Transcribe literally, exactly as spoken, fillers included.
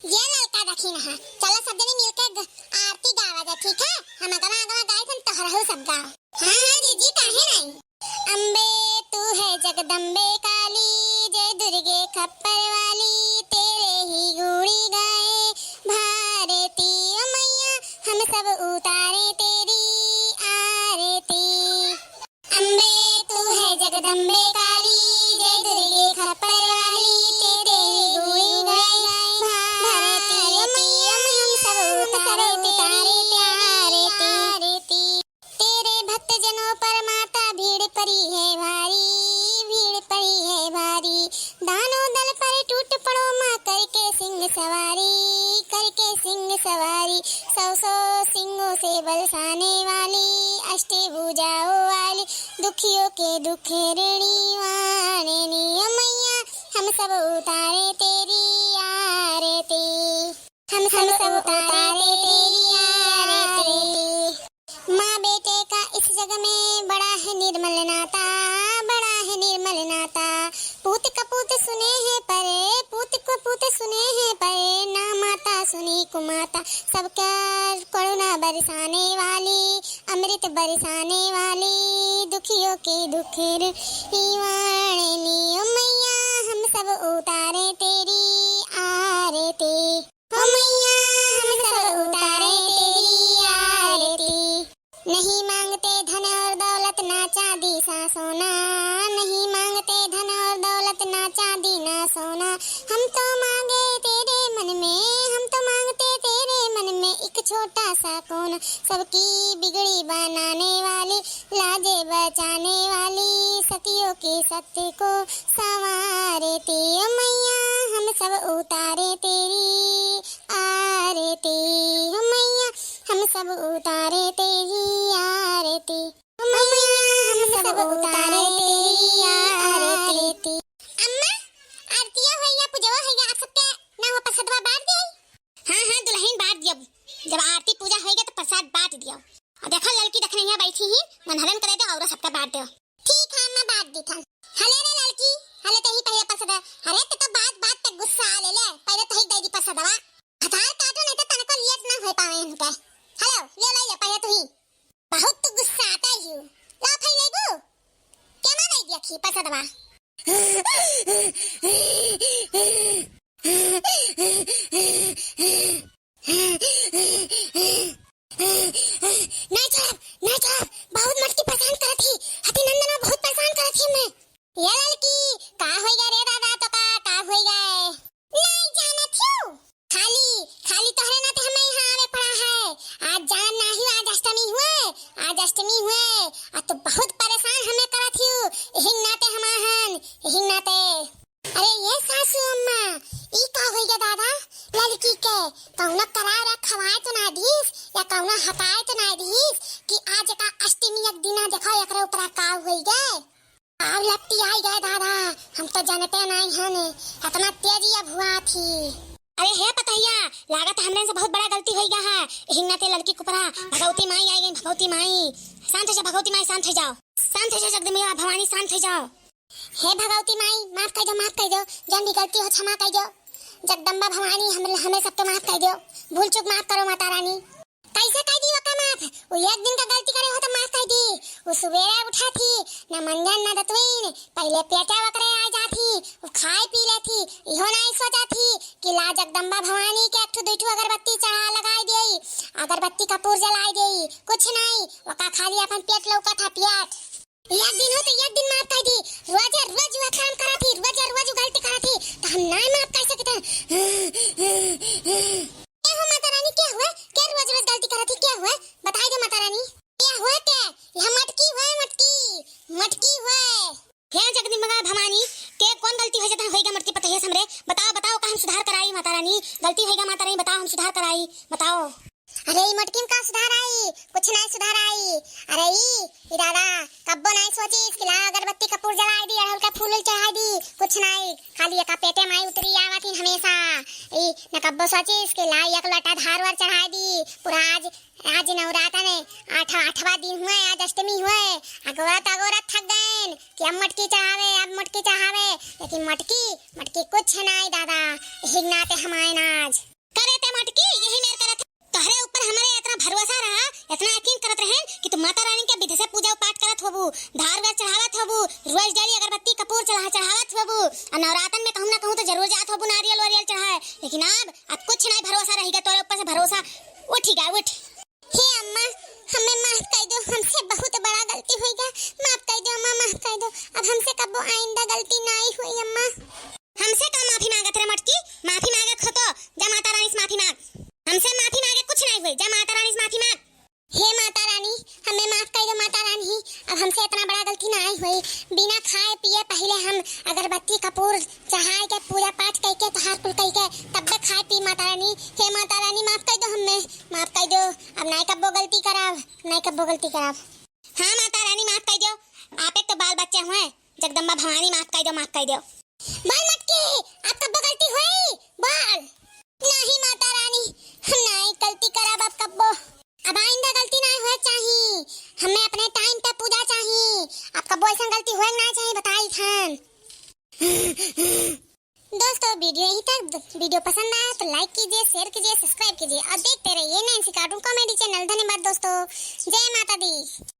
ये ललका दखिन ह, चला सब जने मिलके ग-, आरती गावा जा, ठीक है? हम अगवा अगवा गाई थन, तोहरहू सब गाओ। हाँ, हाँ, जीजी, काहे नहीं? अम्बे तू है जगदम्बे काली, जय दुर्गे खप्पर वाली, तेरे ही गुणी गाए भारती। ओ मैया, हम सब उतारे तेरी आरती। अम्बे तू है जगदम्बे काली, जय दुर्गे खप्पर वाली, तेरे ही गुणी गाए भारती। ओ मैया, हम सब उतारे तेरी आरती। तेरे भक्त जनों पर माता भीड़ पड़ी है भारी, भीड़ पड़ी है भारी। दानों दल पर टूट पड़ो माँ, करके सिंह सवारी, करके सिंह सवारी। सौ सौ सिंहों से बरसाने वाली, अष्टभुजाओं वाली, दुखियों के दुख हरणी वाणी। ओ मैया, हम सब उतारे तेरी आरती। हम सब उतारे तेरी आरती। माँ बेटे का इस जग में बड़ा है निर्मल नाता, बड़ा है निर्मल नाता। पूत कपूत सुने हैं पर, पूत कपूत सुने हैं पर, ना माता सुनी कुमाता। सबका करुणा बरसाने वाली, अमृत बरसाने वाली, दुखियों के दुख हरणी वाणी। ओ मैया, हम सब उतारे तेरी आरती। ओ मैया, हम सब उतारे तेरी आरती। नहीं मांगते धन और दौलत, ना चांदी ना सोना। नहीं मांगते धन और दौलत, ना चांदी ना सोना। हम तो मांगे तेरे मन में, हम तो मांगते तेरे मन में एक छोटा सा कोना। सबकी बिगड़ी बनाने वाली, लाजे बचाने वाली, सतियों के सत्य को संवारती। ओ मैया, हम सब उतारे तेरी आरती। ओ मैया, हम सब उतारे तेरी आरती। ओ मैया, हम सब उतारे तेरी आरती। अम्मा, आरतिया होइगा, पूजवा होइगा, आप सबके ना हो प्रसादवा बांट दिया? हाँ, हाँ, दुल्हन बांट दिया। जब आरती पूजा होइगा तो प्रसाद बांट दिया। और देखा ललकी देखने यहाँ बैठी ही, मन हवन करे दे और सबके बांट दे। ठीक है, मैं बांट दी था। हले रे ललकी, हले तही पहले प्रसाद। अरे ते तो बात बात पे गुस्सा आ ले ले, पहले तही दे दी प्रसादवा। हथार काटो नहीं तो तनको लेट ना हो पावे इनके। हेलो, ले ले ले पहले तू ही। बहुत तू गुस्सा आता ही। ला फैले गु। के मा दे दिया खी प्रसादवा। नहीं चढ़ब, नहीं चढ़ब, बहुत मटकी परेशान करत ही, हती नंदना बहुत परेशान करत ही मैं। ये ललकी, का होइगा रे दादा, तो का, का होइगा? नहीं जानत हियो। खाली, खाली तोहरे नाते हमें यहाँ आवे पड़ा है। आज जानत नाही, आज अष्टमी हुए, आज अष्टमी हुए। आ तू बहुत परेशान हमें करत हियो, यही नाते हम आहन, यही नाते। अरे ये सासू अम्मा, ई का होइगा दादा? ललकी के कौनो करार खवाए तो ना दीस, या कौनो हटाए तो ना दीस कि आज का अष्टमी एक दिना देखो एकरे ऊपर का होइगा। आव लपटी आई गए दादा, हम तो जानते नहीं हन, इतना तेजी अब हुआ थी। अरे हे पतहिया, लागत हमरे से बहुत बड़ा गलती होइगा है। यही नाते ललकी कुपरा भगवती माई आई गई, भगवती माई। शांत हो जा भगवती माई, शांत हो जाओ, शांत हो जाओ जगदम्बा भवानी, शांत हो जाओ। हे भगवती माई, माफ कर दो, माफ कर दो, जौन भी गलती हो क्षमा कर दो। जगदम्बा भवानी हम, हमें सबके माफ कर दो, भूल चूक माफ करो माता रानी। कैसे कर दी ओका माफ? वो एक दिन का गलती करे हो तो माफ कर दी। वो सुबेरे उठा थी, न मंजन न दतुइन, पहले पेटे ओकरे आ जा थी, वो खाए पी ले थी, इहो नहीं सोचा थी कि ला जगदम्बा भवानी के एक ठो दुई ठो अगरबत्ती चढ़ा लगाई देई, अगरबत्ती कपूर जलाई देई, कुछ नहीं, ओका खाली अपन पेट लौका था, पेट। एक दिन हो तो एक दिन माफ कर दी, रोजे रोज वह काम करा थी, रोजे रोज गलती करा थी, तो हम नहीं माफ कर सकते। ए हो माता रानी, क्या हुआ? क्या रोज रोज गलती करा थी, क्या हुआ? बताई दे माता रानी। क्या हुआ क्या? यह मटकी हुआ, मटकी, मटकी हुआ। हे जगदम्बा भवानी, के कौन गलती हो जाता होइगा मटकी पतहिया से हमरे? बताओ, बताओ, का हम सुधार कराई माता रानी? गलती होइगा माता रानी, बताओ, हम सुधार कराई, बताओ। अरे ई मोटकिन का सुधार आई, कुछ नाई सुधार आई। अरे ई, ई दादा, कब्बो नाई सोचिस कि ला अगरबत्ती कपूर जलाई दी, अड़हुल का फूल उल चढ़ाई दी, कुछ नाई, खाली एका पेटे माई उतरी आवत ही हमेशा। ई न कब्बो सोचिस कि ला एक लोटा धार वार चढ़ाई दी, पूरा आज, आज नवराता में आठ, आठवां दिन हुए, आज अष्टमी हुए, अगोरत अगोरत थक गएन कि अब मोटकी चढ़ावे, अब मोटकी चढ़ावे, लेकिन मोटकी, मोटकी कुछ नाई दादा, हिगनाते हमायन आज। लेकिन अब, अब कुछ नाहीं भरोसा रहिगा तोरे ऊपर से, भरोसा उठिगा, उठ। हे अम्मा, हमें माफ कइ दो, हमसे बहुत बड़ा गलती होइगा, माफ कइ दो अम्मा, माफ कइ दो, अब हमसे कब्बो आइंदा गलती नाहीं होई अम्मा। हमसे का माफी मांगत रे मटकी, माफी मांगे खो तो, जा माता रानी से माफी मांग। हमसे माफी मांगे कुछ नाहीं होई, जा माता रानी से माफी मांग। हे माता रानी, हमें माफ कइ दो माता रानी, अब हमसे इतना बड़ा गलती नाहीं होई। बिना खाए पिए पहिले हम अगरबत्ती कपूर चढ़ाए के पूजा पाठ कइके तोहार कुल कइके तब्बे खाए पी माता रानी। हे माता रानी माफ कइ दो हमें, माफ कइ दो, अब नाहीं कब्बो गलती करब, नाहीं कब्बो गलती करब। हाँ माता रानी माफ कइ दो, आप एक तो बाल बच्चा हुए, जगदम्बा भवानी माफ कइ दो, माफ कइ दो। बोल मटकी, अब कब्बो गलती होई? बोल। नाहीं माता रानी, हम नाहीं गलती करब अब कब्बो। अब आइंदा गलती नाहीं होए चाही, हमें अपने टाइम पे पूजा चाही। अब कब्बो ऐसा गलती होए ना चाही, बताई थान। दोस्तों, वीडियो यहीं तक। वीडियो पसंद आया तो लाइक कीजिए, शेयर कीजिए, सब्सक्राइब कीजिए और देखते रहिए नैन्सी कार्टून कॉमेडी चैनल। धन्यवाद दोस्तों, जय माता दी।